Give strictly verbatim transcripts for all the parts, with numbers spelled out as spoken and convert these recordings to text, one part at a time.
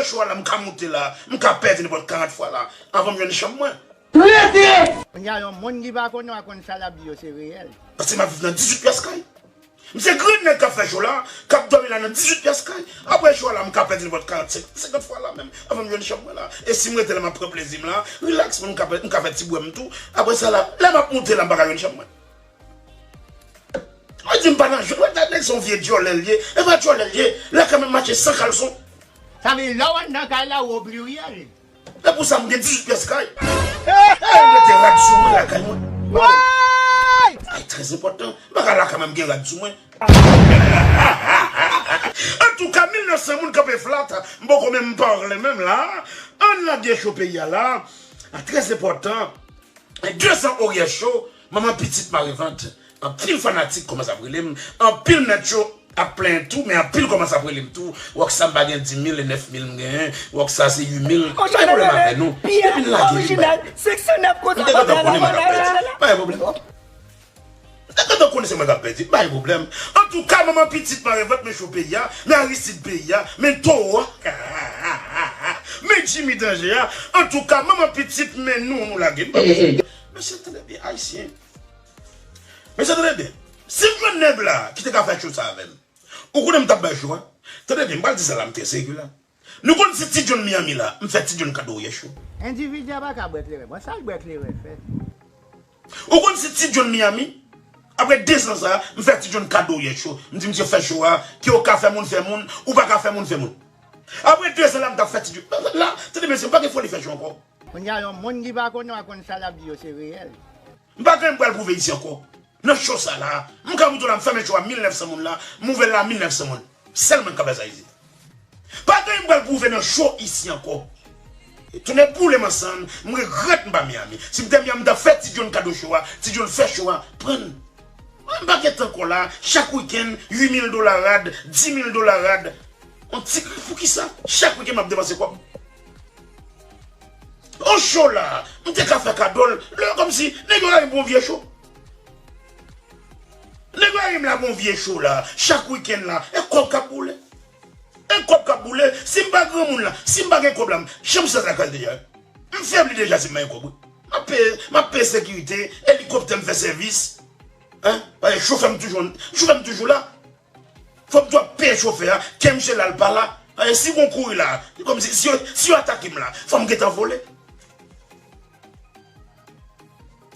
cho a la, m ka moute la, m ka pèdi nenpòt karant fwa la, anvan m jwenn chanm mwen. Rete! Kounye a, yon moun ki pa konnen w a konn sa l ap di yo, se reyèl. Paske m ap viv nan dizuit pyès kay. M se grenn nèg k ap fè cho la, k ap dòmi la nan dizuit pyès kay. Apre cho a la, m ka pèdi nenpòt karant, senkant fwa la menm, anvan m jwenn chanm mwen la. E si m rete la, m ap pran plezi m la, rilaks, m ka fè, m ka fè ti bwè m tou. Apre sa la, lè m ap moute la, m pa ka jwenn chanm mwen. Ou di m pa nan jwèt, ou di nèg se yon vye djòlè l ye. E pa djòlè l ye, l a kanmenm mache san kalson. Sa vle di lè w anndan kay la, ou opliryèl. E pou sa, m gen dizuit pyès kay. E m mete rad sou mwen lakay mwen. Ay, trè enpòtan. M pa ka lakay mwen, m gen rad sou mwen. Antouka, mil nèf san moun kanpe flat. M poko menm pale menm la. Ann lage cho peyi a la. A, trè enpòtan. Dezan oryè cho, manman pitit mare vant. Anpil fanatik kòmanse ap rele m. Anpil mèt cho ap plenyen tou, men anpil kòmanse ap rele m tou. Rockstar, m pa gen di mil, e nèf mil m genyen. Rockstar, se uit mil. Pa gen pwoblèm avè nou. Depi n lage li, bay. M te gentan konnen mwen k ap pèdi. Pa gen pwoblèm. M te gentan konnen se mwen k ap pèdi. Pa gen pwoblèm. Antouka, manman pitit mare vant, men cho peyi a, men Aristide peyi a, men Towo a, men Jimmy Danje a. Antouka, manman pitit, men nou, nou lage. M pa bezwen. Mesye, tande byen, Ayisyen. Mesye, tande byen. Si m jwenn nèg la ki te ka fè cho sa avè m, ou konnen m t ap bay cho a? Tande byen, m pral di sa la, m trè serye la. Nou konn si Ti John Miami la, m fè Ti John kado oryè cho. Endividi a pa ka bwè kleren. Bon, sa l bwè kleren fè? Ou konn si Ti John Miami, apre dezan sa, m fè Ti John kado oryè cho. M di misye fè cho a, ke w ka fè moun fè moun, ou pa ka fè moun fè moun. Apre dezan la, m t ap fè Ti John. La, tande mesye, m pa gen foli fè cho ankò. Kounye a, yon moun ki pa konnen w a konn sa l ap di yo, se reyèl. M pa gen m pral pwouve isi ankò. Nan cho sa la, m ka moute la, m fèmen cho a mil nèf san moun la, m ouvè l la mil nèf san moun. Sèl mwen k ka fè sa isit. Pa gen m pral pwouve nan cho isi ankò. E tounen boule m ansanm, m regrèt m pa Miami. Si m te Miami, m ta fè Ti John kado cho a, Ti John fè cho a, pran l. Mwen m pa gen tan ankò la, chak wikenn, uit mil dola rad, di mil dola rad. On ti, poukisa? Chak wikenn m ap depanse kòb. On cho la, m te ka fè kado l, lè kòmsi, nèg yo rayi m pou on vye cho. Nèg yo rayi m la pou on vye cho la, chak wikenn la, e kòb k ap boule. E kòb k ap boule, si m pa granmoun la, si m pa gen kòb la, m, jan m santi lakay deja. M febli deja si m pa gen kòb, wi. M ap peye, m ap peye sekirite, elikoptè m fè sèvis. Hein? Paske chofè m toujou, chofè m toujou la. Fò m dwe peye chofè a, ke misye la l pa la. Paske si gon kouri la, se kòmsi, si yo, si yo atake m la, fò m gentan vole.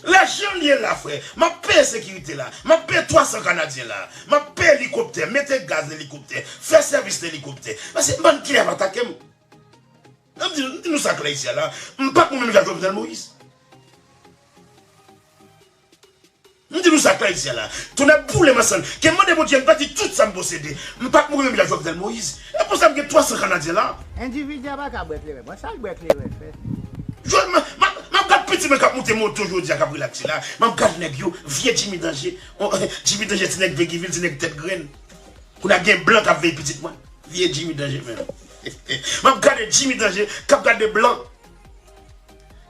Lajan l ye la, frè. M ap peye sekirite la. M ap peye twa san kanadyen la. M ap peye elikoptè, mete gaz nan elikoptè, fè sèvis nan elikoptè. Paske m pa konn kilè y ap atake m. M di, m di nou sa klè isi a la. M pa k mouri menm jan Jovenel Moïse. M di nou sa klè isi a la. Tonnè boule m ansanm. Ke mande Bondye m pèdi tout sa m posede. M pa k mouri menm jan Jovenel Moïse. E pou sa m gen twa san kanadyen la. Endividi a pa ka bwè kleren. Bon, sa l bwè kleren fè? Jwenn, m, m, m ap gad pitit mwen k ap monte moto jodi a k ap rilakse la. M ap gad nèg yo, vye Jimmy Danje. On, Jimmy Danje, ti nèg Vegivil, ti nèg tèt grenn. Kounye a gen blan k ap veye pitit mwen. Vye Jimmy Danje menm. M ap gade Jimmy Danje k ap gade blan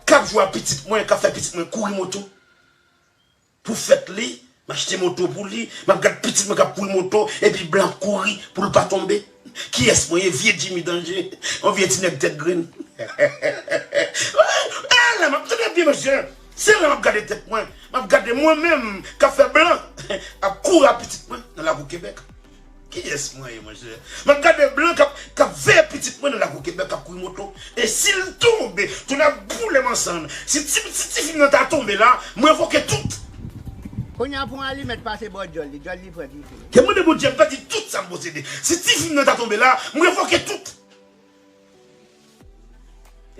k ap jwe a pitit mwen, k ap fè pitit mwen kouri moto. Pou fèt li, m achte moto pou li, m ap gad pitit mwen k ap kouri moto, epi blan ap kouri pou l pa tonbe. Kiyès mwen ye? Vye Jimmy Danje, yon vye ti nèg tèt grenn. E la, m ap tande byen, mesye. Se la m ap gade tèt mwen. M ap gade mwen menm k ap fè blan ap kouri a pitit mwen nan lakou Kebèk. Kiyès mwen ye, monchè? M ap gade blan k ap, k ap veye pitit mwen nan lakou Kebèk, k ap kouri moto. E si l tonbe, tonnè boule m ansanm. Si ti, si tifi m nan ta tonbe la, m revoke tout. Kounye a pou yon alimèt pase bò djòl li, djòl li pran dife. Ke mande Bondye m pèdi tout sa m posede. Si tifi m nan ta tonbe la, m revoke tout.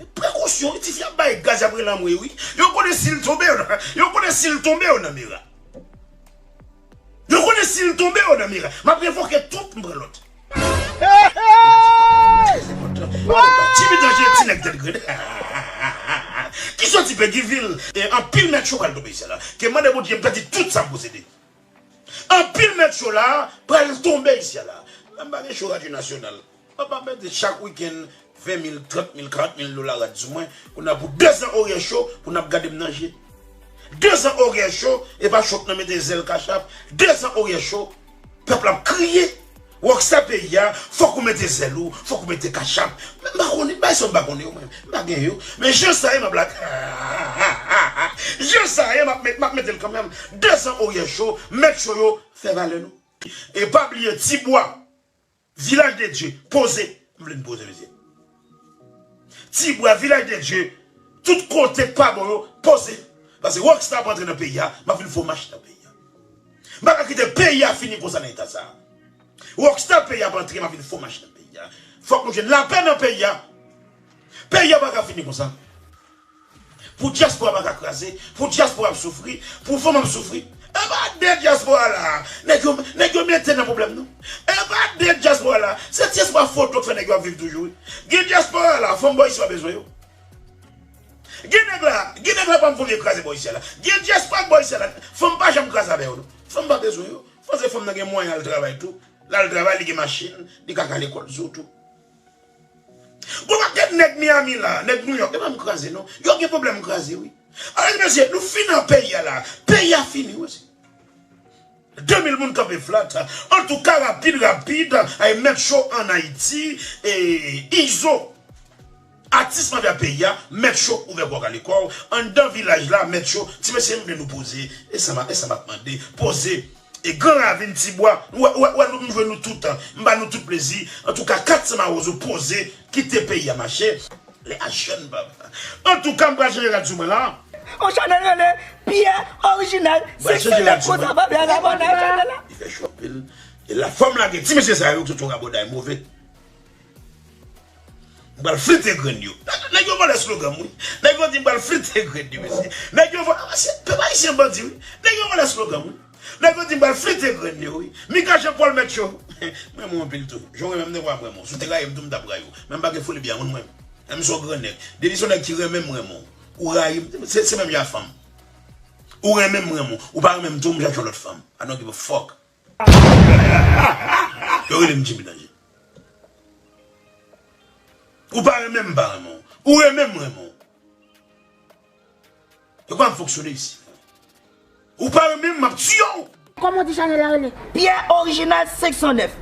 E prekosyon, wi, tifi ap bay gaz, y ap rele anmwe, wi. Yo konnen si l tonbe, yo nan, yo konnen si l tonbe, yo nan mera. Yo konnen si l tonbe, yo nan mera. M ap revoke tout, m pran lòt. Jimmy Danje, ti nèg tèt grenn. Ki soti Pegivil. E anpil mèt cho pral tonbe isi la. Ke mande Bondye m pèdi tout sa m posede. Anpil mèt cho la pral tonbe isi la. Menm pa gen cho radyo nasyonal. Papa mete chak wikenn ven mil, trant mil, karant mil dola rad sou mwen. Kounye a pou dezan oryè cho, pou n ap gade m nan je. Dezan oryè cho, e pa cho k nan mete zèl kachap. Dezan oryè cho, pèp la ap kriye. Rockstar peyi a, fòk ou mete zèl ou, fòk ou mete kachap. M pa konnen, bay sa m pa konnen yo, mwen. M pa gen yo. Men jan sa ye, m ap la. Jan sa ye, m ap met, m ap mete l kanmenm. Dezan orye cho, mèt cho yo, fè valè nou. E pa bliye, Tibwa, Vilaj de Dye, poze. M vle n poze, mesye. Tibwa, Vilaj de Dye, tout kote k pa bon yo, poze. Paske Rockstar ap antre nan peyi a, m ap vin fè w mache nan peyi a. M pa ka kite peyi a fini konsa nan eta sa a. Rockstar peyi a ap antre, m ap vin fè w mache nan peyi a. Fòk nou jwenn lapè nan peyi a. Peyi a pa ka fini konsa. Pou dyaspora pa ka kraze, pou dyaspora ap soufri, pou fanm ap soufri. E pa de dyaspora la. Nèg yo, nèg yo mete nan pwoblèm, non. E pa de dyaspora la. Se dyaspora foto k fè nèg yo ap viv toujou, wi. Gen dyaspora la, fanm bò isi pa bezwen yo. Gen nèg la, gen nèg la pa konn vye kraze bò isi a la. Gen dyaspora bò isi a la, fanm pa janm kraze avè yo, non. Fanm pa bezwen yo. Fò se fanm nan gen mwayen al travay tou. L al travay, li gen machin, li ka kale kò l sou tou. Gon pakèt nèg Miami la, nèg New York, yo pa m kraze, non. Yo gen pwoblèm kraze, wi. Alò, mesye, nou fini nan peyi a la. Peyi a fini, wi, mesye. De mil moun kanpe flat. Antouka, rapid, rapid, ay, Mèt Cho ann Ayiti, e, Izo. Atis mafya peyi a, Mèt Cho ouvè kò w, kale kò w. Anndan vilaj la, Mèt Cho, ti mesye, m vle nou poze. E sa m a, e sa m ap mande, poze. E Gran Ravin, Tibwa, ou wè, ou wè, ou wè nou, m jwenn nou tout, m ba nou tout plezi. Antouka, kat san Mawozo poze, kite peyi a mache. Lè a jèn, papa. Antouka, m pral chanje rad sou mwen la. On chanèl rele Pierre Original. M pral chanje rad sou mwen. Konsa, pa byen abòne ak chanèl la. Li fè cho anpil. E la fòm la gen ti mesye sa yo ki sot yon rabòday move. M pral flite grenn yo. Nèg yo vòlè slogan m, wi. Nèg yo di m pral flite grenn yo, mesye. Nèg yo vòlè, ah, se pèp ayisyen bandi, wi. Nèg yo vòlè slogan m, wi. Nèg yo di m pral flite grenn yo, wi. Mika Jean Paul Mèt Cho. M renmen w anpil tou. Jan w renmen m, nèg w ap renmen w. Si w te rayi m tou, m t ap rayi w. Men m pa gen foli byen moun, mwen. Menm si w gran nèg. Depi se yon nèg ki renmen m, renmen w. Ou rayi m, se, se menm jan fanm. Ou renmen m, renmen w. Ou pa renmen m tou, m chache yon lòt fanm. I don't give a fuck. Yo rele m Jimmy Danje. Ou pa renmen m, m pa renmen w. Ou renmen m, renmen w. Yo pa fonksyone isi. Ou pa renmen m, m ap tiye w. Kòman w di chanèl la rele? Pierre Original senk san nèf.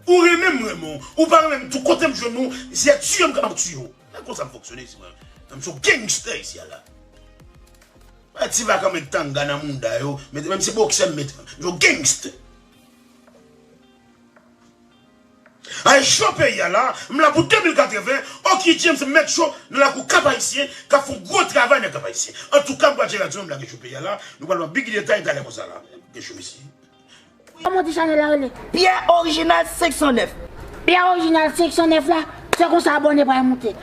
Ou renmen m, renmen w. Ou pa renmen m tou, kote m jwenn ou, se tiye m k ap tiye w. Men konsa m fonksyone isi, mwen. M se yon gangster isi a la. Ti vakan met tanga nan mounda yo, met, menm si boksè m met, yo gangster. Ay, cho peyi a la, m la pou de mil katreven, Oki James Mèt Cho nan lakou Kap Ayisyen, k ap fè yon gwo travay nan Kap Ayisyen. Antouka, m pral chanje rad sou mwen, m lage cho peyi a la, nou pral ban big detay talè konsa la. Gen cho isi. Kòman w di chanèl la rele? Pierre Original senk san nèf. Pierre Original senk san nèf la, se konsa abòne pral moute.